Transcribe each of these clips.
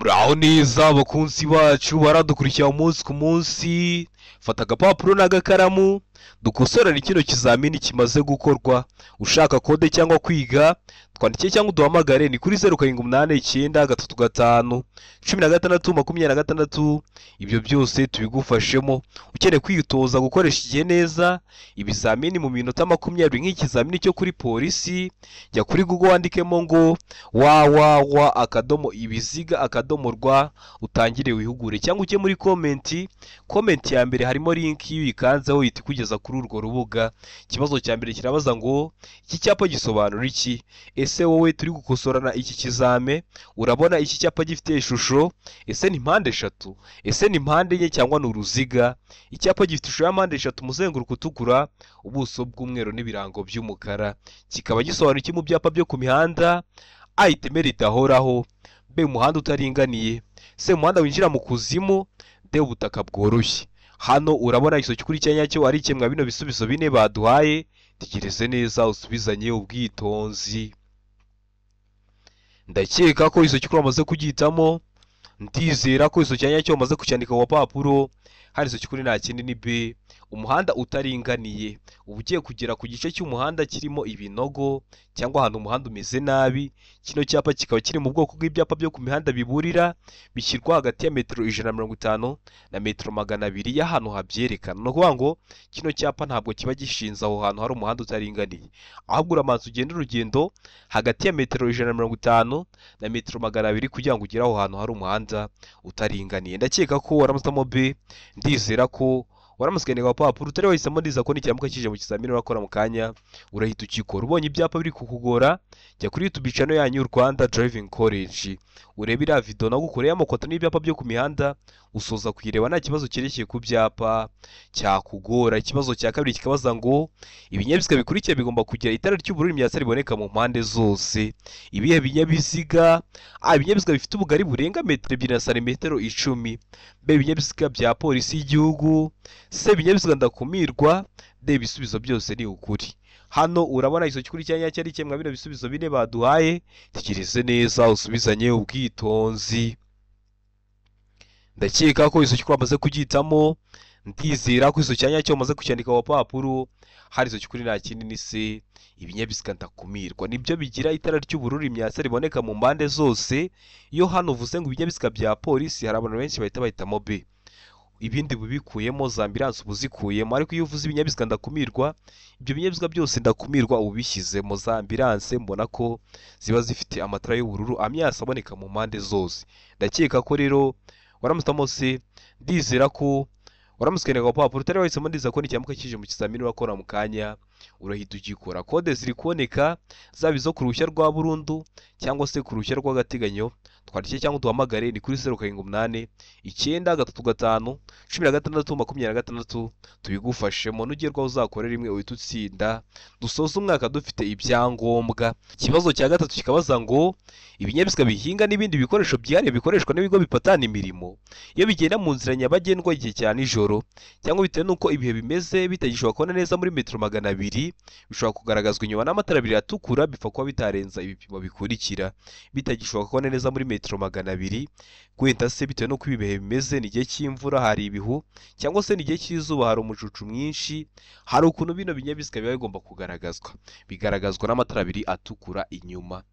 Muraho neza abakunzi bacu baradukurikira umunsi ku munsi. Fata agapapuro n'agakaramu dukosorane kino kizamini kimaze gukorwa. Ushaka kode cyangwa kwiga twandike cyangwa uduhamagare ni kuri 0789 35 16 26. Ibyo byose tubigufashemo. Ukeneye kwitoza gukoresha igihe neza ibizamini mu minota 20 nk'ikizamini cyo kuri polisi, jya kuri Google wandikemo ngo www.ibiziga.rwa utangire wihugure, cyangwa ujye muri comment ya mbere harimo link iyo uyikanzeho ihita ikugeza kuri urwo rubuga. Ikibazo cya mbere kirabaza ngo iki cyapa gisobanura iki? Ese wowe turi gukosorana iki kizame urabona iki cyapa gifite ishusho? Ese ni mpande eshatu? Ese ni mpande enye cyangwa ni uruziga? Icyapa gifite ishusho ya mpande eshatu, umuzenguruko utukura, ubuso bw'umweru n'ibirango by'umukara. Kikaba gisobanura iki mu byapa byo ku mihanda? A, iteme ridahoraho; B, umuhanda utaringaniye; C, umuhanda winjira mu kuzimu; D, ubutaka bworoshye. Hano urabona igiso cy'ukuri cya nyacyo ari ikemwa bino bisubizo bine baduhaye. Tegereze neza usubizanye ubwitonzi. Ndakeka ko igiso cy'ukuri wamaze kugihitamo, ndizera ko igiso cya nyacyo wamaze kucyandika ku papuro. Hano igiso cy'ukuri nta kindi ni B, umuhanda utaringaniye. Uba ugiye kugera ku gice cy'umuhanda kirimo ibinogo cyangwa ahantu umuhanda umeze nabi. Kino cyapa kikaba kiri mu bwoko bw'ibyapa byo ku mihanda biburira, bishyirwa hagati ya metero 150 na metero 200 y'ahantu habyerekana. Ni ukuvuga ngo kino cyapa ntabwo kiba gishinze aho hantu hari umuhanda utaringaniye, ahubwo uramanza ugenda urugendo hagati ya metero 150 na metero 200 kugira ngo ugere aho hantu hari umuhanda utaringaniye. Ndakeka ko waramusamo B, ndizera ko waramusiganiye agapapuro utari wahisemo. Ndiza ko nikiramuka kije mu kizamini urakora mu kanya urahita ukikora. Ubonye ibyapa biri kukugora, jya kuri YouTube channel yanyu Rwanda Driving College urebe iriya video nagukoreye amakoto n'ibyapa byo ku mihanda, usoza kuyireba nta kibazo cyerekeye ku byapa cyakugora. Ikibazo cya kabiri kikabaza ngo ibinyabiziga bikurikiye bigomba kugira itara ry'ubururu imyatsi riboneka mu mpande zose. Ibihe binyabiziga? A, ibinyabiziga bifite ubugari burenga metero 2 na santimetero 10; B, ibinyabiziga bya polisi y'igihugu; C, ibinyabiziga ndakumirwa; D, ibisubizo byose ni ukuri. Hano urabona igiso cy'ukuri cya nyacyo ari kimwe bino bisubizo bine baduhaye. Tegereze neza usubizanye ubwitonzi. Ndakeka ko igiso cy'ukuri wamaze kugihitamo, ndizera ko igiso cya nyacyo wamaze kucyandika ku papuro. Hari igiso cy'ukuri nta kindi ni C, ibinyabiziga ndakumirwa nibyo bigira itara ry'ubururu imyatsi riboneka mu mpande zose. Iyo hano uvuze ngo ibinyabiziga bya polisi, hari abantu benshi bahita bahitamo B, ibindi bubikuyemo, za ambulance ubuzikuyemo. Ariko iyo uvuze ibinyabiziga ndakumirwa, ibyo binyabiziga byose ndakumirwa ubishyizemo. Za ambulance mbona ko ziba zifite amatara y'ubururu amyasa aboneka mu mpande zose. Ndakeka ko rero waramusitamo C, ndizera ko waramusiganiye agapapuro utari wahisemo. Ndiza ko nikiramuka kije mu kizamini urakora mu kanya urahita ugikora. Kode ziri kuboneka zaba izo ku ruhushya rwa burundu cyangwa se ku ruhushya rw'agateganyo. Twandike cyangwa uduhamagare ni kuri 0789 35 16 26 tubigufashemo. Nugerwaho uzakore rimwe uhita utsinda, dusoze umwaka dufite ibyangombwa. Ikibazo cya gatatu kikabaza ngo ibinyabiziga bihinga n'ibindi bikoresho byihariye bikoreshwa n'ibigo bipatana imirimo iyo bigenda mu nzira nyabagendwa igihe cya nijoro cyangwa bitewe n'uko ibihe bimeze bitagishobora kubona neza muri metero 200, bishobora kugaragazwa inyuma n'amatara abiri atukura, bipfa kuba bitarenza ibipimo bikurikira. Bitagishobora kubona neza muri metero 200, wenda se bitewe n'uko ibihe bimeze, ni igihe cy'imvura hari ibihu, cyangwa se ni igihe cy'izuba hari umucucu mwinshi, hari ukuntu bino binyabiziga biba bigomba kugaragazwa. Bigaragazwa n'amatara abiri atukura inyuma,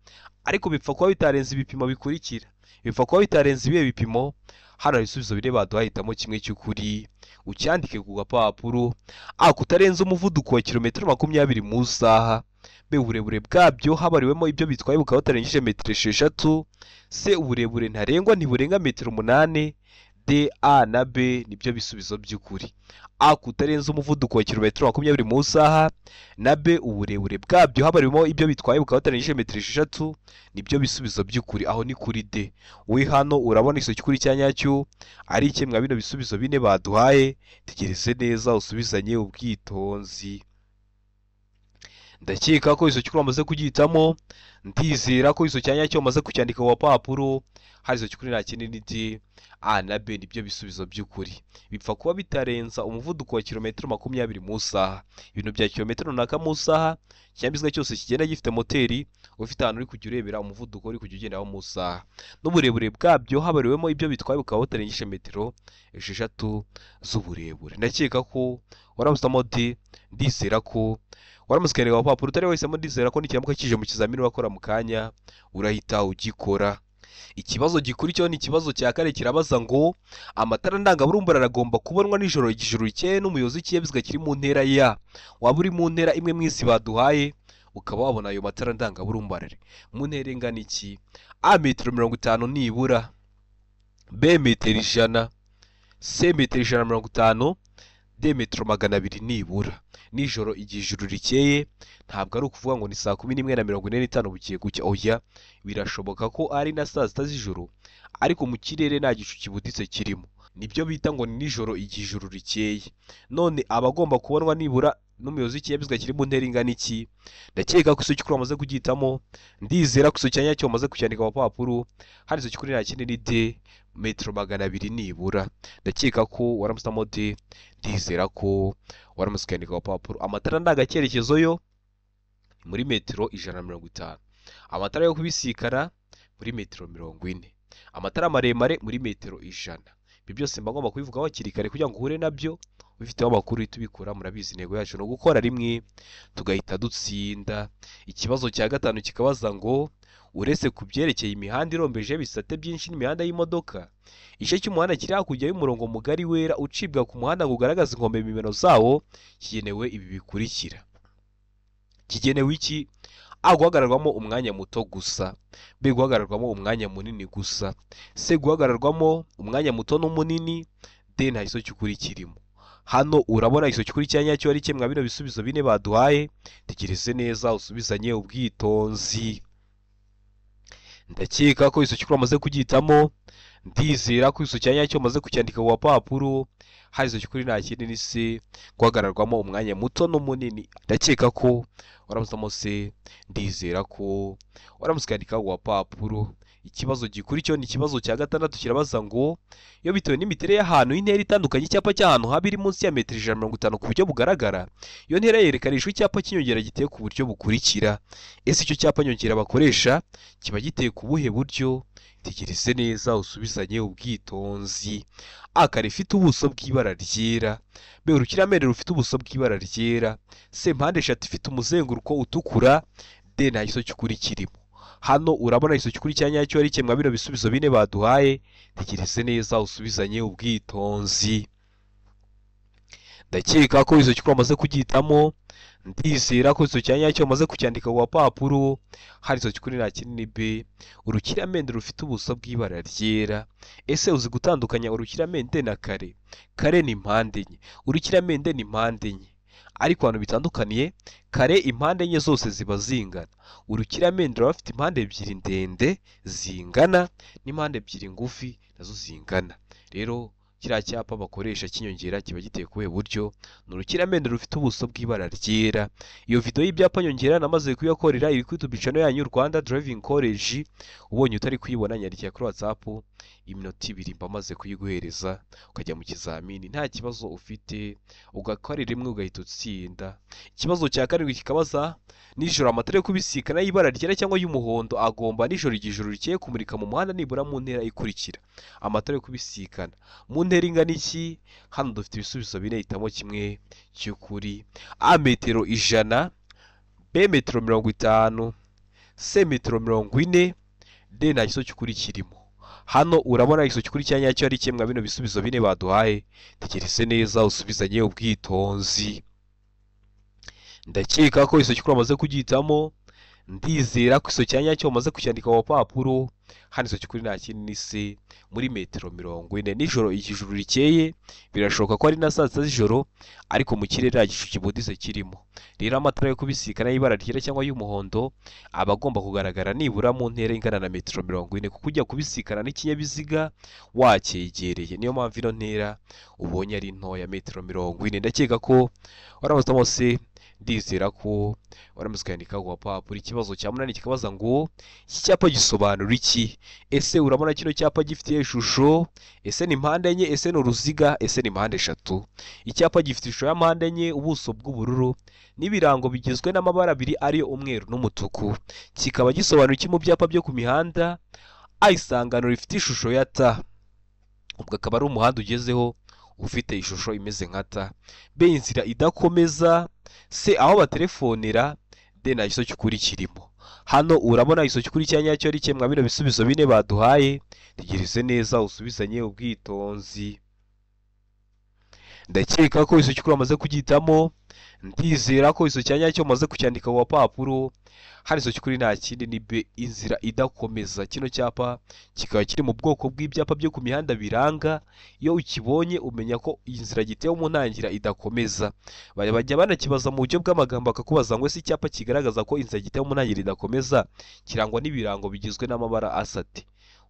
ariko bipfa kuba bitarenze ibipimo bikurikira. Bipfa kuba bitarenze ibihe bipimo? Hano hari ibisubizo bine baduhaye, hitamo kimwe cy'ukuri ucyandike ku gapapuro. A, kutarenza umuvuduko wa kilometero 20 mu isaha; B, uburebure bwabyo habariwemo ibyo bitwaye bukaba butarengeje metero 6; C, uburebure ntarengwa ntiburenga metero 8; D, A na B nibyo bisubizo by'ukuri. A, kutarenza umuvuduko wa kilometero 20 mu isaha, na B, uburebure bwabyo habariwemo ibyo bitwaye bukaba butarengeje metero 6 nibyo bisubizo by'ukuri. Aho ni kuri D. We hano urabona igiso cy'ukuri cya nyacyo ari ikemwa bino bisubizo bine baduhaye. Tegereze neza usubizanye ubwitonzi. Ndakeka ko igiso cy'ukuri wamaze kugihitamo, ndizera ko igiso cya nyacyo wamaze kucyandika ku papuro. Hari izo cy'ukuri nta kindi ni D, A na B nibyo bisubizo by'ukuri. Bipfa kuba bitarenza umuvuduko wa kilometero 20 mu isaha. Ibintu bya kilometero runaka mu isaha, ikinyabiziga cyose kigenda gifite moteri, ufite ahantu uri kujya urebera umuvuduko uri kujya ugenderaho mu isaha, n'uburebure bwabyo habariwemo ibyo bitwaye bukaba butarengeje metero 6 z'uburebure. Ndakeka ko waramusamo D, ndizera ko waramutse ukandika ku papuro utari wahisemo, ndizera ko nikiramuka kije mu kizamini urakora mu kanya urahita ugikora. Ikibazo gikurikiyeho ni ikibazo cya kane, kirabaza ngo amatara ndangaburumbarare agomba kubonwa nijoro ijoro rikeye n'umuyobozi w'ikinyabiziga kiri mu ntera ya. Waba uri mu ntera imwe mu isi baduhaye ukaba wabona ayo matara ndangaburumbarare mu ntera ingana iki? A metero 50 nibura, B metero 100, C metero 150, D metero 200 nibura. Nijoro igihe ijuru rikeye ntabwo ari ukuvuga ngo ni saa 11:45 bugiye gucya, oya, birashoboka ko ari na saa 6 z'ijoro ariko mu kirere nta gicu kibuditse kirimo. Nibyo bita ngo ni nijoro igihe ijuru rikeye. None abagomba kubonwa nibura n'umuyobozi w'ikinyabiziga kiri mu ntera ingana iki? Ndakeka ko icyo wamaze kugihitamo, ndizera ko icyo cyanya cyo wamaze kucyandika ku papuro. Hari icyo kuri nta kindi ni D metero 200 nibura. Ndakeka ko waramusamo D, ndizera ko waramutse ukandika ku papuro. Amatara ndangacyerekezo yo muri metero 150, amatara yo kubisikana muri metero 40, amatara maremare muri metero 100. Ibi byose mba ngomba kubivugaho hakiri kare kugira ngo uhure nabyo ubifiteho amakuru uhite ubikora. Murabizi intego yacu ni ugukora rimwe tugahita dutsinda. Ikibazo cya gatanu kikabaza ngo uretse ku byerekeye imihanda irombeje ibisate byinshi n'imihanda y'imodoka, igice cy'umuhanda kiri hakurya y'umurongo mugari wera ucibwa ku muhanda ngo ugaragaze inkombe imimero zawo kigenewe ibi bikurikira. Kigenewe iki? A guhagararwamo umwanya muto gusa, B guhagararwamo umwanya munini gusa, C guhagararwamo umwanya muto n'umunini, D nta giso cy'ukuri kirimo. Hano urabona igiso cy'ukuri cya nyacyo ari kimwe bino bisubizo bine baduhaye. Tekereze neza usubizanye ubwitonzi. Ndakeka ko igiso cy'ukuri wamaze kugihitamo, ndizera ko igiso cya nyacyo wamaze kucyandika ku papuro. Hari igiso cy'ukuri nta kindi ni C guhagararwamo umwanya muto n'umunini. Ndakeka ko waramusamo C, ndizera ko waramutse ukandika ku papuro. Ikibazo gikurikiyeho ni ikibazo cya gatandatu, kirabaza ngo iyo bitewe n'imiterere y'ahantu intera itandukanye icyapa cy'ahantu haba iri munsi ya metero 150 ku buryo bugaragara, iyo ntera yerekanishwa icyapa cy'inyongera giteye ku buryo bukurikira. Ese icyo cyapa nyongera bakoresha kiba giteye ku buhe buryo? Tekereze neza usubizanye ubwitonzi. A kare ifite ubuso bw'ibara ryera, B urukiramende rufite ubuso bw'ibara ryera, C mpande eshatu ifite umuzenguruko utukura, D nta giso cy'ukuri kirimo. Hano urabona igiso cy'ukuri cya nyacyo ari kimwe bino bisubizo bine baduhaye. Tekereze neza usubizanye ubwitonzi. Ndakeka ko igiso cy'ukuri wamaze kugihitamo, ndizera ko igiso cya nyacyo wamaze kucyandika ku papuro. Hari igiso cy'ukuri nta kinini B urukiramende rufite ubuso bw'ibara ryera. Ese uzi gutandukanya urukiramende na kare? Kare ni impande enye, urukiramende ni impande enye, ariko ahantu bitandukaniye kare impande enye zose ziba zingana. Urukiramende ruba rufite impande ebyiri ndende zingana n'impande ebyiri ngufi nazo zingana. Rero kiriya cyapa bakoresha cy'inyongera kiba giteye ku buhe buryo? Ni urukiramende rufite ubuso bw'ibara ryera. Iyo video y'ibyapa nyongera namaze kuyakorera, iri kuri YouTube channel yanyu Rwanda Driving College. Ubonye utari kuyibona nyandikira kuri WhatsApp, iminota 2 mba maze kuyiguhereza ukajya mu kizamini nta kibazo ufite, ugakora rimwe ugahita utsinda. Ikibazo cya karindwi kikabaza nijoro amatara yo kubisikana y'ibara ryera cyangwa y'umuhondo agomba nijoro igihe ijuru rikeye kumurika mu muhanda nibura mu ntera ikurikira. Amatara yo kubisikana mu ntera ingana iki? Hano dufite ibisubizo bine, hitamo kimwe cy'ukuri. A metero 100, B metero 50, C metero 40, D nta giso cy'ukuri kirimo. Hano urabona igiso cy'ukuri cya nyacyo ari kimwe bino bisubizo bine baduhaye. Tekereze neza usubizanye ubwitonzi. Ndakeka ko igiso cy'ukuri wamaze kugihitamo, ndizera ko igiso cya nyacyo wamaze kucyandika ku papuro. Hano igiso cy'ukuri nta kindi ni C muri metero 40. Nijoro igihe ijuru rikeye birashoboka ko ari na saa 6 z'ijoro ariko mu kirere nta gicu kibuditse kirimo. Rero amatara yo kubisikana y'ibara ryera cyangwa y'umuhondo aba agomba kugaragara nibura mu ntera ingana na metero 40, kuko ujya kubisikana n'ikinyabiziga wacyegereye. Niyo mpamvu ino ntera ubonye ari ntoya, metero 40. Ndakeka ko waramutse C, Ndizera ko waramaze ukayandika ku gapapuro. Ikibazo cya munani kikabaza ngo iki cyapa gisobanura iki? Ese urabona kino cyapa gifite ishusho? Ese ni mpande enye? Ese ni uruziga? Ese ni mpande eshatu? Icyapa gifite ishusho ya mpande enye, ubuso bw'ubururu n'ibirango bigizwe n'amabara abiri ariyo umweru n'umutuku. Kikaba gisobanura iki mu byapa byo ku mihanda? A, isangano rifite ishusho ya T, ubwo akaba ari umuhanda ugezeho ufite ishusho imeze nka T. B, inzira idakomeza. C, aho batelefonera. D, nta gisubizo cy'ukuri kirimo. Hano urabona igisubizo cy'ukuri cya nyacyo ari kimwe bino bisubizo bine baduhaye. Tegereze neza usubizanye ubwitonzi. Ndakeka ko igisubizo cy'ukuri wamaze kugihitamo. Ndizera ko igisubizo cya nyacyo umaze kucyandika ku gapapuro. Hari igisubizo cy'ukuri nta kindi ni B, inzira idakomeza. Kino cyapa kikaba kiri mu bwoko bw'ibyapa byo ku mihanda biranga. Iyo ukibonye umenya ko inzira gitewe mu ntangira idakomeza. Bajya banakibaza mu buryo bw'amagambo bakakubaza ngo ese icyapa kigaragaza ko inzira gitewe mu ntangiriro idakomeza kirangwa n'ibirango bigizwe n'amabara asate?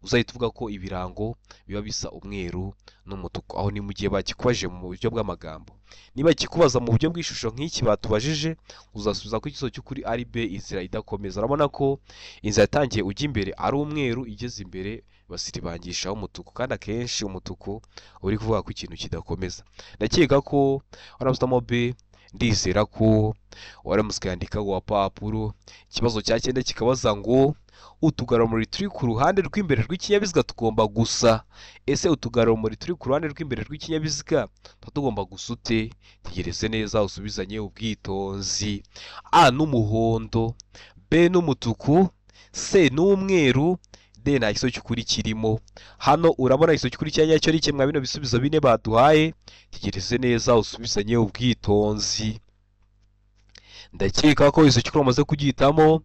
Uzahita uvuga ko ibirango biba bisa umweru n'umutuku. Aho ni mu gihe bakikubaje mu buryo bw'amagambo. Niba kikubaza mu buryo bw'ishusho nk'iki batubajije, uzasubiza ko igisubizo cy'ukuri ari B, inzira idakomeza. Urabona ko inzira yatangiye ujya imbere ari umweru, igeze imbere basiribangishaho umutuku, kandi akenshi umutuku uri kuvuga ko ikintu kidakomeza. Ndakeka ko warabusamo B. Ndizera ko waramutse ukayandika ku gapapuro. Ikibazo cya cyenda kikabaza ngo utugarurumuri turi ku ruhande rw'imbere rw'ikinyabiziga tugomba gusa. Ese utugarurumuri turi ku ruhande rw'imbere rw'ikinyabiziga tuba tugomba gusa ute? Tegereze neza usubizanye ubwitonzi. A n'umuhondo, B n'umutuku, C n'umweru, D nta gisubizo cy'ukuri kirimo. Hano urabona igisubizo cy'ukuri cya nyacyo ari kimwe bino bisubizo bine baduhaye. Tegereze neza usubizanye ubwitonzi. Ndakeka ko igisubizo cy'ukuri wamaze kugihitamo.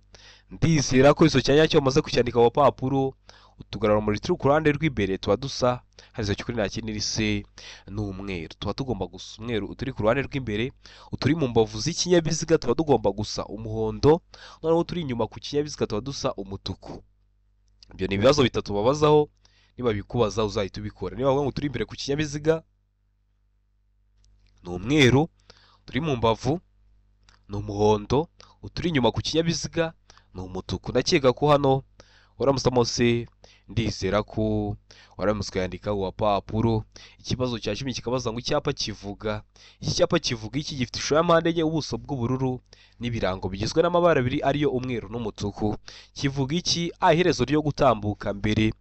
Ndizera ko igisubizo cya nyacyo wamaze kucyandika ku gapapuro. Utugarurumuri turi ku ruhande rw'imbere tuba dusa, hari igisubizo cy'ukuri nta kindi ni C n'umweru. Tuba tugomba gusa umweru uturi ku ruhande rw'imbere, uturi mu mbavu z'ikinyabiziga tuba tugomba gusa umuhondo, noneho uturi inyuma ku kinyabiziga tuba dusa umutuku. Ibyo ni ibibazo bitatu babazaho, niba bikubaza uzahita ubikora. Niba bavuga ngo turi imbere ku kinyabiziga ni umweru, turi mu mbavu ni umuhondo, uturi inyuma ku kinyabiziga ni umutuku. Ndakeka ko hano waramusamo C. Ndizera ko waramutse ukayandika ku gapapuro. Ikibazo cya cumi kikabaza ngo icyapa kivuga. Iki cyapa kivuga iki? Gifite ishusho ya mpande enye, ubuso bw'ubururu n'ibirango bigizwe n'amabara abiri ariyo umweru n'umutuku. Kivuga iki? A, iherezo ryo gutambuka mbere.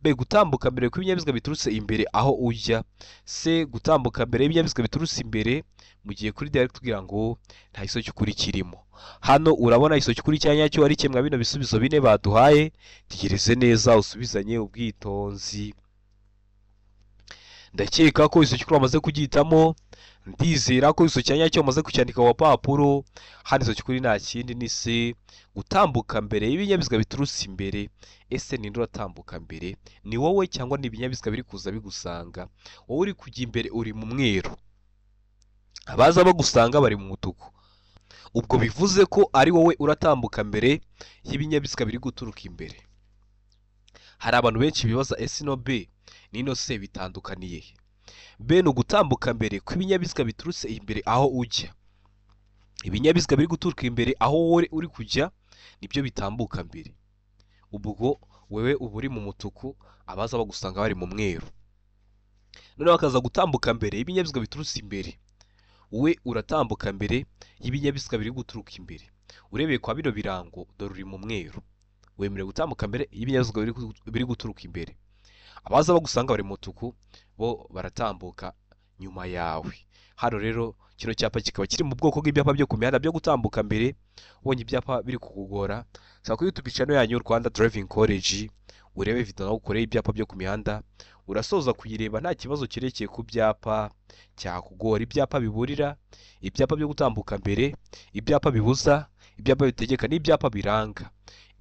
B, gutambuka mbere kw'ibinyabiziga biturutse imbere aho ujya. C, gutambuka mbere y'ibinyabiziga biturutse imbere. Mu gihe kuri D ari kutubwira ngo nta gisubizo cy'ukuri kirimo. Hano urabona igisubizo cy'ukuri cya nyacyo ari kimwe bino bisubizo bine baduhaye. Tegereze neza usubizanye ubwitonzi. Ndakeka ko igisubizo cy'ukuri wamaze kugihitamo. Ndizera ko igisubizo cya nyacyo wamaze kucyandika ku gapapuro. Hano igisubizo cy'ukuri nta kindi ni C, gutambuka mbere y'ibinyabiziga biturutse imbere. Ese ninde uratambuka mbere? Ni wowe cyangwa ni ibinyabiziga biri kuza bigusanga? Wowe uri kujya imbere uri mu mweru, abaza bagusanga bari mu mutuku. Ubwo bivuze ko ari wowe uratambuka mbere y'ibinyabiziga biri guturuka imbere. Hari abantu benshi bibaza ese ino B n'ino C bitandukaniye he? B ni ugutambuka mbere kw'ibinyabiziga biturutse imbere aho ujya. Ibinyabiziga biri guturuka imbere aho wowe uri kujya nibyo bitambuka mbere. Ubwo wewe uba uri mu mutuku, abaza bagusanga bari mu mweru. Noneho bakaza gutambuka mbere y'ibinyabiziga biturutse imbere. Wowe uratambuka mbere y'ibinyabiziga biri guturuka imbere. Urebeye kwa bino birango dore uri mu mweru, wemerewe gutambuka mbere y'ibinyabiziga biri guturuka imbere. Abaza bagusanga bari mu mutuku bo baratambuka nyuma yawe. Hano rero kino cyapa kikaba kiri mu bwoko bw'ibyapa byo ku mihanda byo gutambuka mbere. Ubonye ibyapa biri kukugora, saba kuri YouTube channel yanyu Rwanda Driving College urebe video nawe ukoreye ibyapa byo ku mihanda. Urasoza kuyireba nta kibazo cyerekeye ku byapa cyakugora. Ibyapa biburira, ibyapa byo gutambuka mbere, ibyapa bibuza, ibyapa bitegeka n'ibyapa biranga.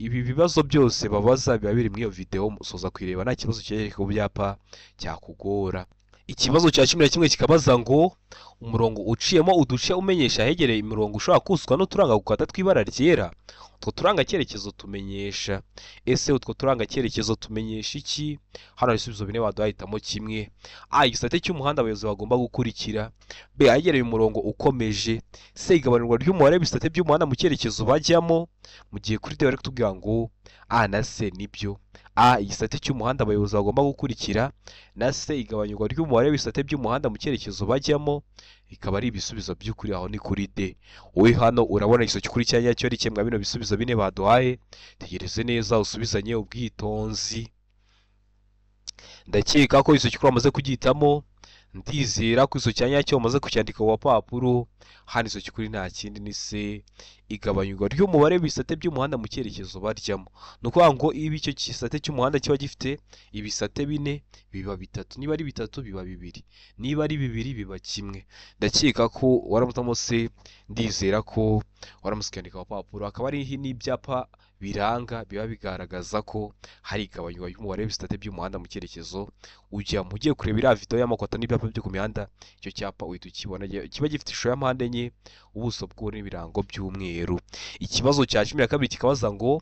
Ibi bibazo byose babaza biba biri muri iyo video, musoza kuyireba nta kibazo cyerekeye ku byapa cyakugora. Ikibazo cya 11 kikabaza ngo Umurongo uciyemo uduce umenyesha ahegereye imirongo ushobora kuzuzwa n'uturanga gukata tw'ibara ryera. Utwo turangacyerekezo tumenyesha. Ese utwo turangacyerekezo tumenyesha iki? Hano hari ibisubizo bine waduhitamo kimwe. A. Igisate cy'umuhanda abayobozi bagomba gukurikira. B. Ahegereye umurongo ukomeje. C. Igabanurwa ry'umubare w'ibisate by'umuhanda mu cyerekezo bajyamo. Mu gihe kuri D bari kutubwira ngo A na C nibyo. A. Igisate cy'umuhanda abayobozi bagomba gukurikira, na C. Igabanyurwa ry'umubare w'ibisate by'umuhanda mu cyerekezo bajyamo, bikaba ari ibisubizo by'ukuri. Aho ni kuri D. Wowe hano urabona igisubizo cy'ukuri cya nyacyo ari kimwe bino bisubizo bine baduhaye. Tegereze neza usubizanye ubwitonzi. Ndakeka ko igisubizo cy'ukuri wamaze kugihitamo. Ndizera ko igisubizo cya nyacyo wamaze kucyandika ku papuro. Hano igisubizo cy'ukuri nta kindi ni C. Igabanyurwa ry'umubare w'ibisate by'umuhanda mu cyerekezo baryamo. Ni ukuvuga ngo iyo icyo gisate cy'umuhanda kiba gifite ibisate bine biba bitatu, niba ari bitatu biba bibiri, niba ari bibiri biba kimwe. Ndakeka ko waramutamo C. Ndizera ko waramutse ukandika ku papuro. Hakaba hari n'ibyapa biranga biba bigaragaza ko hari igabanywa ry'umubare w'ibisate by'umuhanda mu cyerekezo ujyamo. Ugiye kureba iriya video y'amakota n'ibyapa byo ku mihanda, icyo cyapa uhita ukibona, kiba gifite ishusho ya mpande enye, ubuso bw'ubururu n'ibirango by'umweru. Ikibazo cya 12 kikabaza ngo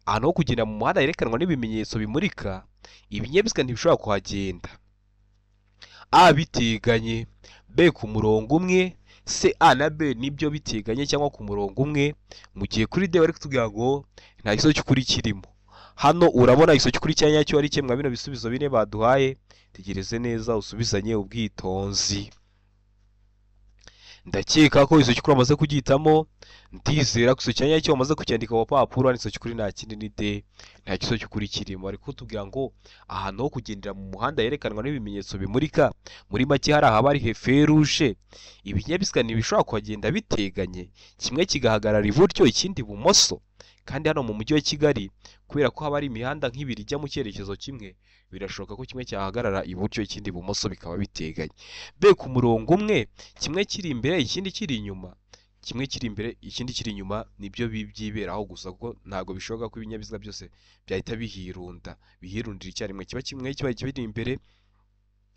ahantu ho kugenda mu muhanda herekanwa n'ibimenyetso bimurika, ibinyabiziga ntibishobora kuhagenda. A. Biteganye. B. Ku murongo umwe. C. A na B nibyo biteganye cyangwa ku murongo umwe. Mu gihe kuri D bari kutubwira ngo nta gisubizo cy'ukuri kirimo. Hano urabona igisubizo cy'ukuri cya nyacyo ari kimwe bino bisubizo bine baduhaye. Tegereze neza usubizanye ubwitonzi. Ndakeka ko igisubizo cy'ukuri wamaze kugihitamo. Ndizera ko igisubizo cya nyacyo wamaze kucyandika ku papuro. Hano igisubizo cy'ukuri nta kindi ni D. Nta gisubizo cy'ukuri kirimo. Bari kutubwira ngo ahantu ho kugendera mu muhanda herekanwa n'ibimenyetso bimurika, muri make hari ahaba ari feruje, ibinyabiziga ntibishobora kuhagenda biteganye, kimwe kigahagarara iburyo ikindi ibumoso. Kandi hano mu mujyi wa Kigali, kubera ko haba hari imihanda nk'ibiri ijya mu cyerekezo kimwe, birashoboka ko kimwe cyahagarara iburyo ikindi ibumoso bikaba biteganye. B. Ku murongo umwe, kimwe kiri imbere ikindi kiri inyuma, kimwe kiri imbere ikindi kiri inyuma, nibyo byiberaho gusa, kuko ntabwo bishoboka ko ibinyabiziga byose byahita bihirunda, bihirundira icyarimwe. Kiba kimwe kiba kiri imbere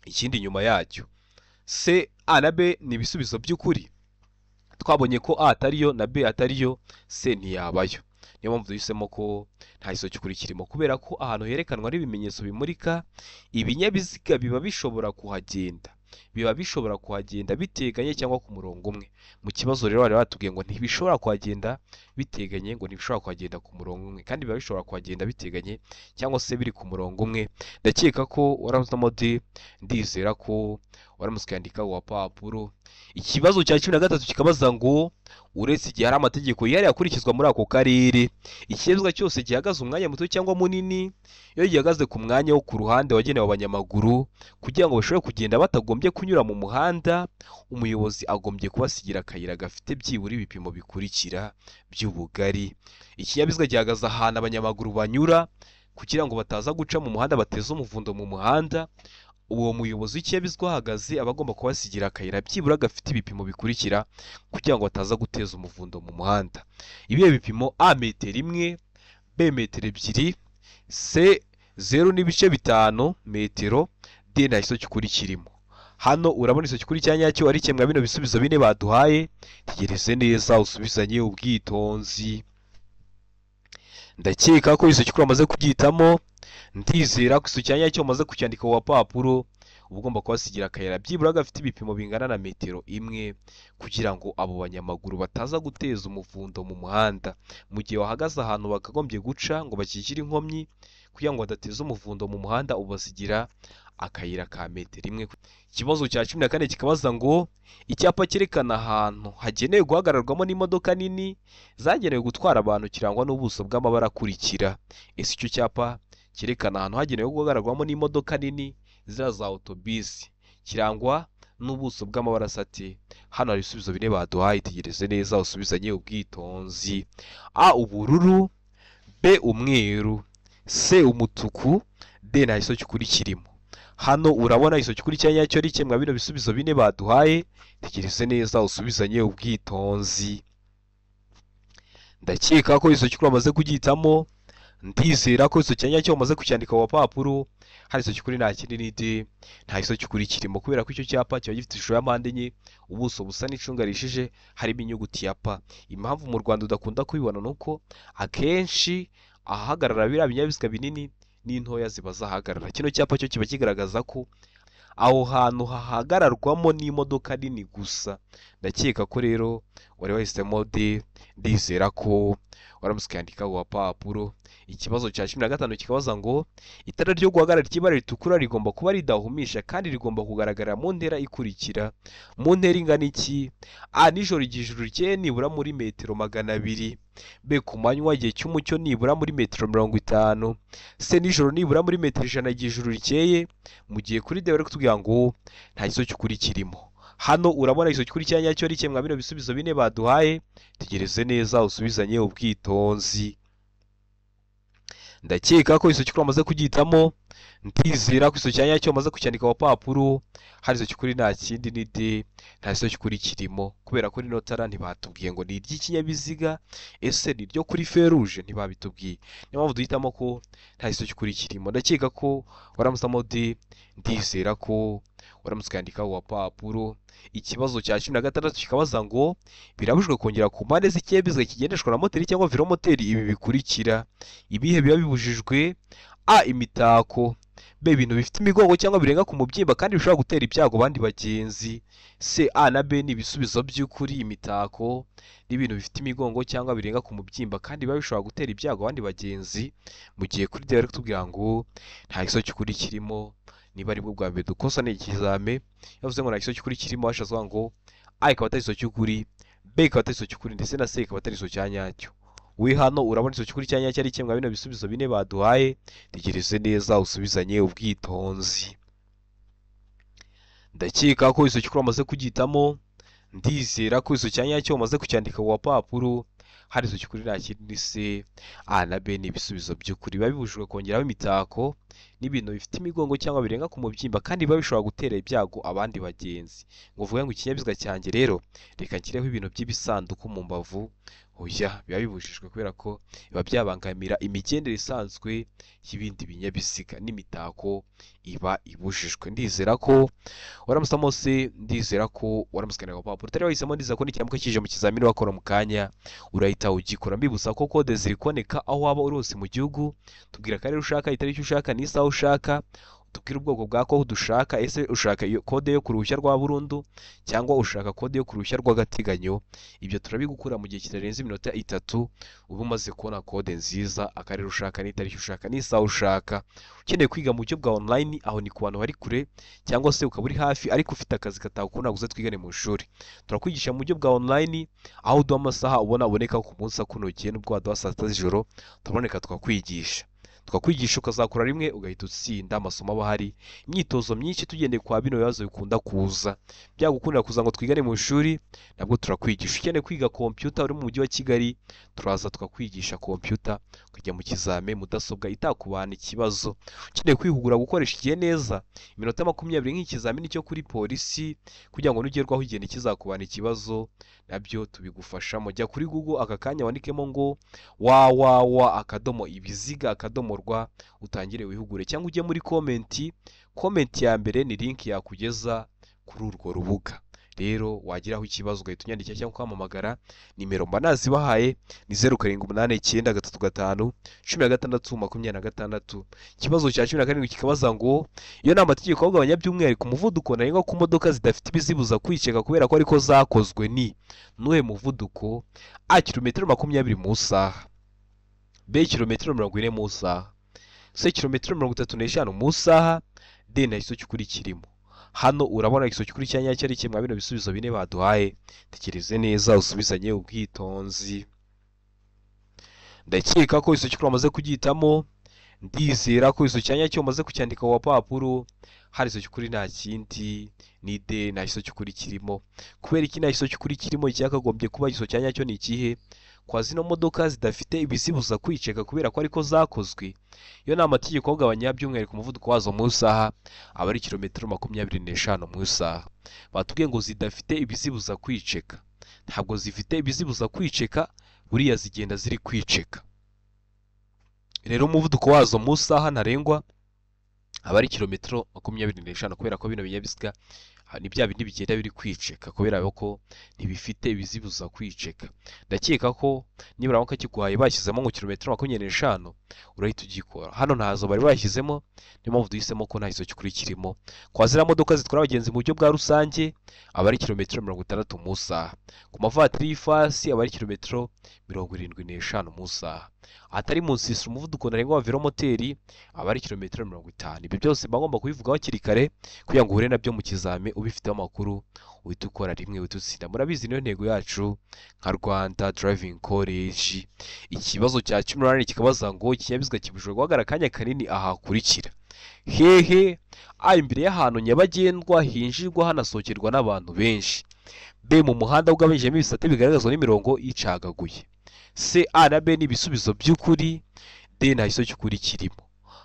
ikindi inyuma yacyo. C. A na B ni ibisubizo by'ukuri. Twabonye ko A atariyo na B atariyo, C ntiyabayo. Niyo mpamvu duhisemo ko nta gisubizo cy'ukuri kirimo, kubera ko ahantu herekanwa n'ibimenyetso bimurika, ibinyabiziga biba bishobora kuhagenda, biba bishobora kuhagenda biteganye cyangwa ku murongo umwe. Mu kibazo rero bari batubwiye ngo ntibishobora kuhagenda biteganye, ngo ntibishobora kuhagenda ku murongo umwe, kandi biba bishobora kuhagenda biteganye cyangwa se biri ku murongo umwe. Ndakeka ko waramutse D. Ndizera ko waramutse ukandika ku papuro. Ikibazo cya 13 kikabaza ngo uretse igihe hari amategeko yihariye akurikizwa muri ako karere, ikinyabiziga cyose gihagaze umwanya muto cyangwa munini, iyo gihagaze ku mwanya wo ku ruhande wagenewe abanyamaguru kugira ngo bashobore kugenda batagombye kunyura mu muhanda, umuyobozi agombye kubasigira akayira gafite byibura ibipimo bikurikira by'ubugari. Ikinyabiziga gihagaze ahantu abanyamaguru banyura kugira ngo bataza guca mu muhanda bateze umuvundo mu muhanda, uwo muyobozi w'ikinyabiziga uhagaze aba agomba kubasigira akayira byibura gafite ibipimo bikurikira kugira ngo bataza guteza umuvundo mu muhanda. Ibihe bipimo: A. Metero imwe, B. Metero ebyiri, C. 0.5 metero, D. Nta gisubizo cy'ukuri kirimo. Hano urabona igisubizo cy'ukuri cya nyacyo ari kimwe bino bisubizo bine baduhaye. Tegereze neza usubizanye ubwitonzi. Ndakeka ko igisubizo cy'ukuri wamaze kugihitamo. Ndizera ko igisubizo cya nyacyo wamaze kucyandika ku papuro. Uba ugomba kubasigira akayira byibura gafite ibipimo bingana na metero imwe kugira ngo abo banyamaguru bataza guteza umuvundo mu muhanda. Mu gihe wahagaze ahantu bakagombye guca ngo bakikire inkomyi kugira ngo badateza umuvundo mu muhanda, ubasigira akayira ka metero imwe. Ikibazo cya 14 kikabaza ngo icyapa cyerekana ahantu hagenewe guhagararwamo n'imodoka nini zagenewe gutwara abantu kirangwa n'ubuso bw'amabara akurikira. Ese icyo cyapa cyerekana ahantu hagenewe guhagararwamo n'imodoka nini ziriya za otobisi kirangwa n'ubuso bw'amabara asate? Hano hari ibisubizo bine baduhaye, tegereze neza usubizanye ubwitonzi. A. Ubururu, B. Umweru, C. Umutuku, D. Nta gisubizo cy'ukuri kirimo. Hano urabona igisubizo cy'ukuri cya nyacyo ari kimwe bino bisubizo bine baduhaye. Tegereze neza usubizanye ubwitonzi. Ndakeka ko igisubizo cy'ukuri wamaze kugihitamo. Ndizera ko igisubizo cya nyacyo wamaze kucyandika ku papuro. Hari igisobanuro cy'ukuri nta kindi ni D, nta gisobanuro cy'ukuri kirimo, kubera ko icyo cyapa kiba gifite ishusho ya mpande enye, ubuso busa n'icunga rishije, harimo inyuguti ya P. Impamvu mu Rwanda udakunda kubibona ni uko akenshi ahahagarara biriya binyabiziga binini n'intoya ziba zahagarara. Kino cyapa cyo kiba kigaragaza ko aho hantu hahagararwamo n'imodoka nini gusa. Ndakeka ko rero wari wahisemo D, ndizera ko waramutse ukandika ku gapapuro. Ikibazo cya 15 kikabaza ngo itara ryo guhagarara ry'ibara ritukura rigomba kuba ridahumisha kandi rigomba kugaragara mu ntera ikurikira. Mu ntera ingana iki? A, nijoro igihe ijuru rikeye nibura muri metero 200. B, ku manywa igihe cy'umucyo nibura muri metero 50. C, nijoro nibura muri metero 100 igihe ijuru rikeye. Mu gihe kuri D bari kutubwira ngo nta gisobanuro cy'ukuri kirimo. Hano urabona igisobanuro cy'ukuri cya nyacyo ari kimwe bino bisubizo bine baduhaye. Tegereze neza usubizanye ubwitonzi. Ndakeka ko igisobanuro cy'ukuri wamaze kugihitamo, ndizera ko igisobanuro cya nyacyo wamaze kucyandika ku gapapuro. Hari igisobanuro cy'ukuri nta kindi ni D, nta gisobanuro cy'ukuri kirimo, kubera ko rino tara ntibatubwiye ngo ni iry'ikinyabiziga, ese ni iryo kuri feruje, ntibabitubwiye. Niyo mpamvu duhitamo ko nta gisobanuro cy'ukuri kirimo. Ndakeka ko waramusamo D, ndizera ko waramutse ukandika ku gapapuro. Ikibazo cya 16 kikabaza ngo birabujijwe kongera ku mpande z'ikinyabiziga kigendeshwa na moteri cyangwa velomoteri ibi bikurikira. Ibihe biba bibujijwe? A, imitako. B, ibintu bifite imigongo cyangwa birenga ku mubyimba kandi bishobora gutera ibyago abandi bagenzi. C, A na B ni ibisubizo by'ukuri. Imitako n'ibintu bifite imigongo cyangwa birenga ku mubyimba kandi biba bishobora gutera ibyago abandi bagenzi. Mu gihe kuri D bari kutubwira ngo nta gisobanuro cy'ukuri kirimo. Niba aribwo bwa mbere dukosa ni ikizame, yavuze ngo nta gisobanuro cy'ukuri kirimo, hashatse kuvuga ngo A ikaba atari igisobanuro cy'ukuri, B ikaba atari igisobanuro cy'ukuri, ndetse na C ikaba atari igisobanuro cya nyacyo. We hano urabona igisobanuro cy'ukuri cya nyacyo ari kimwe bino bisubizo bine baduhaye. Tegereze neza usubizanye ubwitonzi. Ndakeka ko igisobanuro cy'ukuri wamaze kugihitamo, ndizera ko igisobanuro cya nyacyo wamaze kucyandika ku gapapuro. Hari igisobanuro cy'ukuri nta kindi C, A na B ni ibisubizo by'ukuri. Biba bibujijwe kongeraho imitako n'ibintu bifite imigongo cyangwa birenga ku mubyimba kandi biba bishobora gutera ibyago abandi bagenzi. Ngo uvuge ngo ikinyabiziga cyanjye rero reka nshyireho ibintu by'ibisanduku mu mbavu, oya, biba bibujijwe kubera ko biba byabangamira imigendere isanzwe y'ibindi binyabiziga, n'imitako iba ibujijwe. Ndizera ko waramusamo C, ndizera ko waramutse ukandika ku gapapuro. Utari wahisemo, ndizera ko nikiramuka kije mu kizamini wakora mu kanya urahita ugikora. Mbibutsa ko kode ziri kuboneka aho waba uri hose mu gihugu. Tubwira akarere ushaka, itariki ushaka n'isaha ushaka, tubwire ubwoko bwa kode ushaka. Ese ushaka iyo kode yo ku ruhushya rwa burundu cyangwa ushaka kode yo ku ruhushya rw'agateganyo? Ibyo turabigukura mu gihe kitarenze iminota 3, uba umaze kubona kode nziza, akarere ushaka n'itariki ushaka n'isaha ushaka. Ukeneye kwiga mu buryo bwa online, aho ni ku bantu bari kure cyangwa se ukaba uri hafi ariko ufite akazi katakukunda gusa twigane mu ishuri. Turakwigisha mu buryo bwa online, aho uduha amasaha ubona aboneka ku munsi akunogeye, nubwo waduha saa 6 z'ijoro turaboneka tukakwigisha. Tukakwigisha ukazakora rimwe ugahita utsinda. Amasomo aba ahari, imyitozo myinshi tugendeye kwa bino bibazo bikunda kuza. Byagukundira kuza ngo twigane mu ishuri, nabwo turakwigisha. Ukeneye kwiga kompiyuta uri mu mujyi wa Kigali, turaza tukakwigisha kompiyuta ukajya mu kizame mudasobwa itakubana ikibazo. Ukeneye kwihugura gukoresha igihe neza, iminota 20 nk'ikizamini cyo kuri polisi, kugira ngo nugerwaho igihe ntikizakubana ikibazo, nabyo tubigufashamo. Jya kuri Google aka kanya wandikemo ngo www.ibiziga.rwa utangire wihugure, cyangwa ujye muri komenti. Komenti ya mbere ni link yakugeza kuri urwo rubuga. Rero wagiraho ikibazo ugahita unyandikira cyangwa ukampamagara. Nimero mba nazibahaye ni 0 7 8 9 3 5 16 26. Ikibazo cya 17 kikabaza ngo iyo ni amategeko agabanya by'umwihariko umuvuduko ntarengwa ku modoka zidafite ibizibuza kwiceka kubera ko ariko zakozwe ni nuhe muvuduko? A, kilometero 20 mu isaha, B, kilometero 40 mu isaha, C, kilometero 35 mu isaha, D, nta gisobanuro cy'ukuri kirimo. Hano urabona igisobanuro cy'ukuri cya nyacyo ari kimwe bino bisubizo bine baduhaye. Tekereze neza usubizanye ubwitonzi. Ndakeka ko igisobanuro cy'ukuri wamaze kugihitamo, ndizera ko igisobanuro cya nyacyo wamaze kucyandika ku gapapuro. Hari igisobanuro cy'ukuri nta kindi ni D, nta gisobanuro cy'ukuri kirimo. Kubera iki nta gisobanuro cy'ukuri kirimo? Icyakagombye kuba igisobanuro cya nyacyo ni ikihe? Kwa zino modoka zidafite ibizibuza kwiceka kubera ko ariko zakozwe, iyo ni amategeko agabanya by'umwihariko umuvuduko wazo mu isaha aba ari kilometero 25 mu isaha. Batubwiye ngo zidafite ibizibuza kwiceka, ntabwo zifite ibizibuza kwiceka, buriya zigenda ziri kwiceka. Rero umuvuduko wazo mu isaha ntarengwa aba ari kilometero 25, kubera ko bino binyabiziga ni bya bindi bigenda biri kwiceka, kubera ko ntibifite ibizibuza kwiceka. Ndakeka ko nibura kiguhaye bashyizemo ngo kilometero 25 urahita ugikora. Hano ntazo bari bashyizemo, niyo mpamvu duhisemo ko nta gisozi cy'ukuri kirimo. Kwa ziriya modoka zitwara abagenzi mu buryo bwa rusange aba ari kilometero 60 mu isaha. Ku mavatiri y'ifasi aba ari kilometero 75 mu isaha. Ahatari mu nsisiro umuvuduko ntarengwa wa velomoteri aba ari kilometero 50. Ibyo byose mba ngomba kubivugaho hakiri kare kugira ngo uhure nabyo mu kizami ubifiteho amakuru, uhite ukora rimwe uhite utsinda. Murabizi niyo ntego yacu nka Rwanda Driving College. Ikibazo cya 18 kikabaza ngo ikinyabiziga kibujijwe guhagarara akanya kanini aha hakurikira. Hehe? A, imbere y'ahantu nyabagendwa hinjirwa hanasohokerwa n'abantu benshi. B, mu muhanda ugabanyijemo ibisate bigaragazwa n'imirongo icagaguye. C, A na B ni ibisubizo by'ukuri. D, nta gisubizo cy'ukuri kirimo.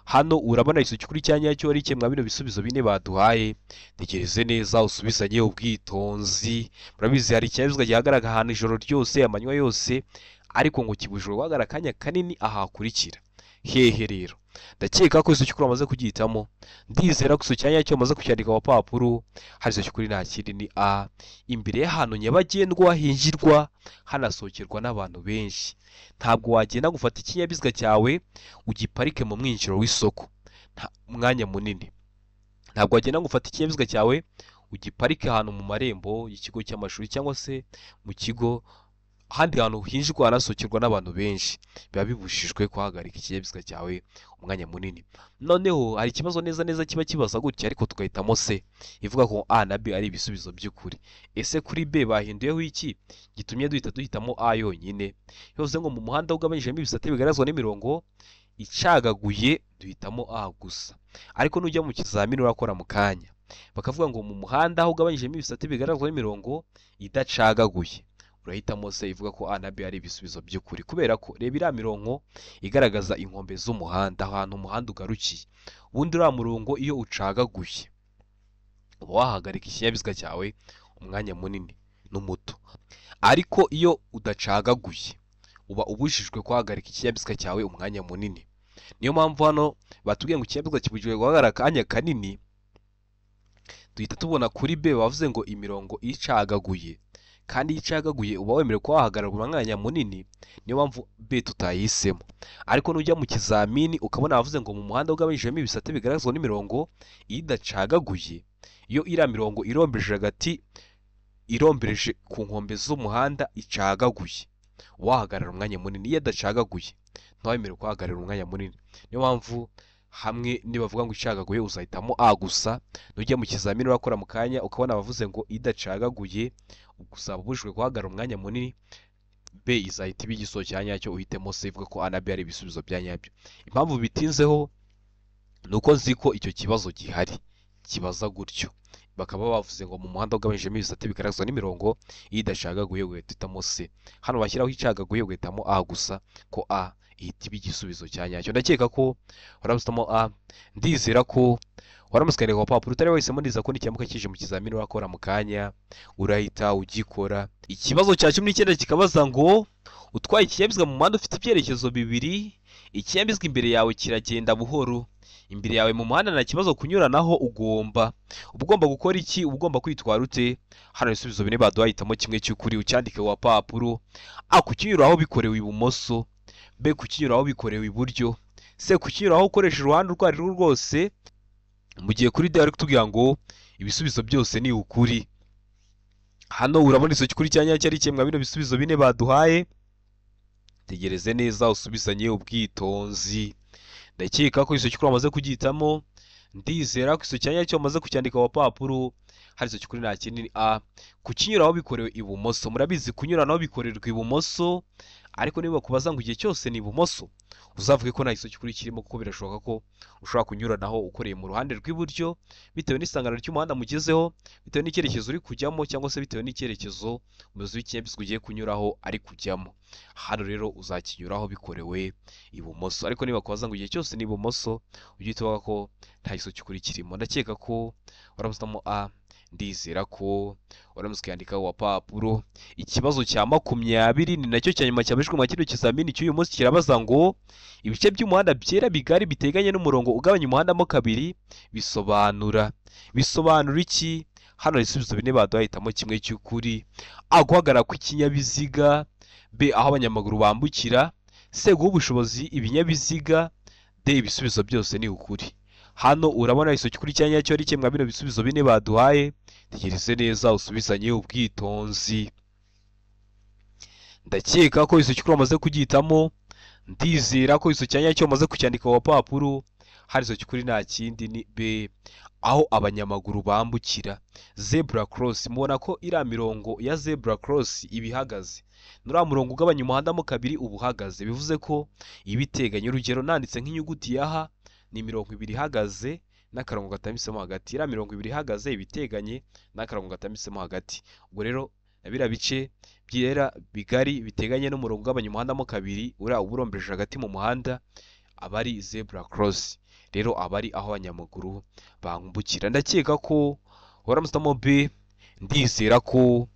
Hano urabona igisubizo cy'ukuri cya nyacyo ari kimwe bino bisubizo bine baduhaye. Tegereze neza usubizanye ubwitonzi. Murabizi hari ikinyabiziga gihagarara ahantu ijoro ryose, amanywa yose, ariko ngo kibujijwe guhagarara akanya kanini aha hakurikira. Hehe rero? Ndakeka ko igisubizo cy'ukuri wamaze kugihitamo. Ndizera ko igisubizo cya nyacyo wamaze kucyandika ku papuro. Hari igisubizo cy'ukuri nta kindi ni A, imbere y'ahantu nyabagendwa hinjirwa hanasohokerwa n'abantu benshi. Ntabwo wagenda gufata ikinyabiziga cyawe ugiparike mu mwinjiro w'isoko umwanya munini. Ntabwo wagenda gufata ikinyabiziga cyawe ugiparike ahantu mu marembo y'ikigo cy'amashuri cyangwa se mu kigo, ahandi hantu hinjirwa hanasohokerwa n'abantu benshi. Biba bibujijwe kuhagarika ikinyabiziga cyawe umwanya munini. Noneho hari ikibazo neza neza kiba kibaza gutya, ariko tugahitamo C ivuga ko A na B ari ibisubizo by'ukuri. Ese kuri B bahinduyeho iki gitumye duhita duhitamo A yonyine? Bivuze ngo mu muhanda ugabanyijemo ibisate bigaragazwa n'imirongo icagaguye duhitamo A gusa. Ariko nujya mu kizamini urakora mu kanya bakavuga ngo mu muhanda aho ugabanyijemo ibisate bigaragazwa n'imirongo idacagaguye, urahitamo C ivuga ko A na B ari ibisubizo by'ukuri. Kubera ko reba iriya mirongo igaragaza inkombe z'umuhanda, ahantu umuhanda ugarukiye. Ubundi uriya murongo iyo ucagaguye uba wahagarika ikinyabiziga cyawe umwanya munini n'umuto. Ariko iyo udacagaguye uba ubujijwe guhagarika ikinyabiziga cyawe umwanya munini. Niyo mpamvu hano batubwiye ngo ikinyabiziga kibujijwe guhagarara akanya kanini, duhita tubona kuri B bavuze ngo imirongo icagaguye, kandi iyo icagaguye uba wemerewe kuba wahagarara umwanya munini. Niyo mpamvu B tutayihisemo. Ariko nujya mu kizamini ukabona bavuze ngo mu muhanda ugabanyijemo ibisate bigaragazwa n'imirongo idacagaguye, iyo iriya mirongo irombereje hagati, irombereje ku nkombe z'umuhanda icagaguye, wahagarara umwanya munini. Iyo idacagaguye ntiwemerewe kuhagarara umwanya munini. Niyo mpamvu hamwe nibavuga ngo icagaguye uzahitamo A gusa. Nujya mu kizamini urakora mu kanya ukabona bavuze ngo idacagaguye uzaba ubujijwe guhagarara umwanya munini, B izahita iba igisubizo cya nyacyo, uhitemo C ivuga ko A na B ari ibisubizo bya nyabyo. Impamvu bitinzeho ni uko nzi ko icyo kibazo gihari kibaza gutyo, bakaba bavuze ngo mu muhanda ugabanyijemo ibisate bigaragazwa n'imirongo idacagaguye ugahitamo C. Hano bashyiraho icagaguye ugahitamo A gusa, ko A ihita iba igisubizo cya nyacyo. Ndakeka ko waramusitamo A. Ndizera ko waramusikaniye ku papuro utari wahisemo. Ndizera ko nikiramuka kije mu kizamini urakora mu kanya urahita ugikora. Ikibazo cya 19 kikabaza ngo utwaye ikinyabiziga mu muhanda ufite ibyerekezo bibiri, ikinyabiziga imbere yawe kiragenda buhoro, imbere yawe mu muhanda nta kibazo kunyuranaho, ugomba uba ugomba gukora iki? Uba ugomba kwitwara ute? Hano ibisubizo bine baduhaye, hitamo kimwe cy'ukuri ucyandike ku papuro. A, kukinyuraho bikorewe ibumoso. B, kukinyuraho bikorewe iburyo. C, kukinyuraho ukoresheje uruhande urwo ari rwo rwose. Mu gihe kuri D bari kutubwira ngo ibisubizo byose ni ukuri. Hano urabona igisubizo cy'ukuri cya nyacyo ari kimwe bino bisubizo bine baduhaye. Tegereze neza usubizanye ubwitonzi. Ndakeka ko igisubizo cy'ukuri wamaze kugihitamo. Ndizera ko igisubizo cya nyacyo wamaze kucyandika ku papuro. Hari igisubizo cy'ukuri nta kindi ni A, kukinyuraho bikorewe ibumoso. Murabizi kunyuranaho bikorerwa ibumoso, ariko niba bakubaza ngo igihe cyose ni ibumoso, uzavuge ko nta gisubizo cy'ukuri kirimo, kuko birashoboka ko ushobora kunyuranaho ukoreye mu ruhande rw'iburyo bitewe n'isangano ry'umuhanda mugezeho, bitewe n'icyerekezo uri kujyamo, cyangwa se bitewe n'icyerekezo umuyobozi w'ikinyabiziga ugiye kunyuraho ari kujyamo. Hano rero uzakinyuraho bikorewe ibumoso, ariko niba bakubaza ngo igihe cyose ni ibumoso, ujye uhita uvuga ko nta gisubizo cy'ukuri kirimo. Ndakeka ko waramusitamo A. Ndizera ko uramutse ukiyandikaho wapapuro. Ikibazo cya 20 ni nacyo cya nyuma cyabajijwe mu kino kizamini cy'uyu munsi, kirabaza ngo ibice by'umuhanda byera bigari biteganye n'umurongo ugabanya umuhanda mo kabiri bisobanura iki? Hano ibisubizo bine baduhaye, hitamo kimwe cy'ukuri. A, guhagarara kw'ikinyabiziga, B, aho abanyamaguru bambukira, C, guha ubushobozi ibinyabiziga, D, ibisubizo byose ni ukuri. Hano urabona igisubizo cy'ukuri cya nyacyo ari kimwe bino bisubizo bine baduhaye. Tegereze neza usubizanye ubwitonzi. Ndakeka ko igisubizo cy'ukuri wamaze kugihitamo, ndizera ko igisubizo cya nyacyo wamaze kucyandika ku papuro. Hari igisubizo cy'ukuri nta kindi ni B, aho abanyamaguru bambukira, zebra cross. Mubona ko iriya mirongo ya zebra cross iba ihagaze, nuriya murongo ugabanya umuhanda mo kabiri uba uhagaze, bivuze ko iba iteganye. Urugero nanditse nk'inyuguti ya H, ni imirongo ibiri ihagaze n'akarongo gatambitsemo hagati. Iriya mirongo ibiri ihagaze iba iteganye n'akarongo gatambitsemo hagati. Ubwo rero biriya bice byera bigari biteganye n'umurongo ugabanya umuhanda mo kabiri, uriya uba urombereje hagati mu muhanda, aba ari zebra cross. Rero aba ari aho abanyamaguru bambukira. Ndakeka ko waramusitamo B, ndizera ko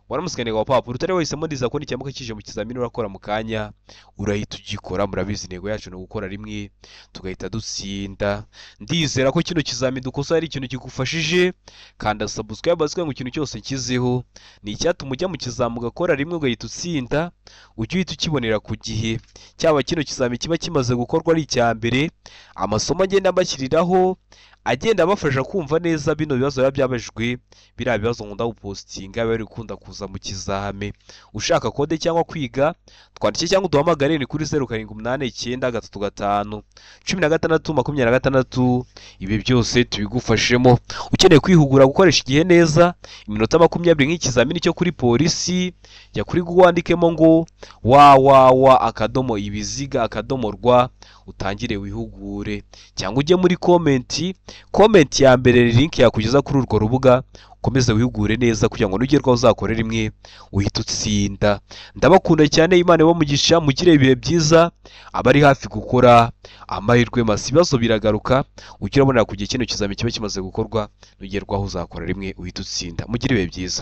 waramutse ukandika ku papuro. Utari wahisemo ndiza ko nicyamuka kije mu kizamini urakora mu kanya urahita ugikora. Murabizi intego yacu ni ugukora rimwe tugahita dutsinda. Ndizera ko kino kizamini dukosa ari ikintu kigufashije. Kanda subscribe bazwe ngo ikintu cyose nkizeho ni icyatuma ujya mu kizami ugakora rimwe ugahita utsinda, ujye uhita ukibonera ku gihe. Cyaba kino kizami kiba kimaze gukorwa ari icya mbere, amasomo agenda abashyiriraho agenda abafasha kumva neza bino bibazo biba byabajijwe. Biriya bibazo nkunda gupostinga biba biri gukunda kuza mu kizame. Ushaka kode cyangwa kwiga twandike cyangwa uduhamagare ni kuri 0 7 8 9 3 5 16 26. Ibi byose tubigufashemo. Ukeneye kwihugura gukoresha igihe neza, iminota 20 nk'ikizamini cyo kuri polisi, jya kuri Google wandikemo ngo www ibiziga .rwa utangire wihugure, cyangwa ujye muri comment ya mbere link yakugeza kuri urwo rubuga, ukomeze wihugure neza kugira ngo nugerwaho uzakore rimwe uhite utsinda. Ndabakunda cyane, Imana ibamugisha, mugire ibihe byiza. Abari hafi gukora amahirwe masa, ibibazo biragaruka, ujye urabonera ku gihe kino kizami kiba kimaze gukorwa, nugerwaho uzakora rimwe uhite utsinda. Mugire ibihe byiza.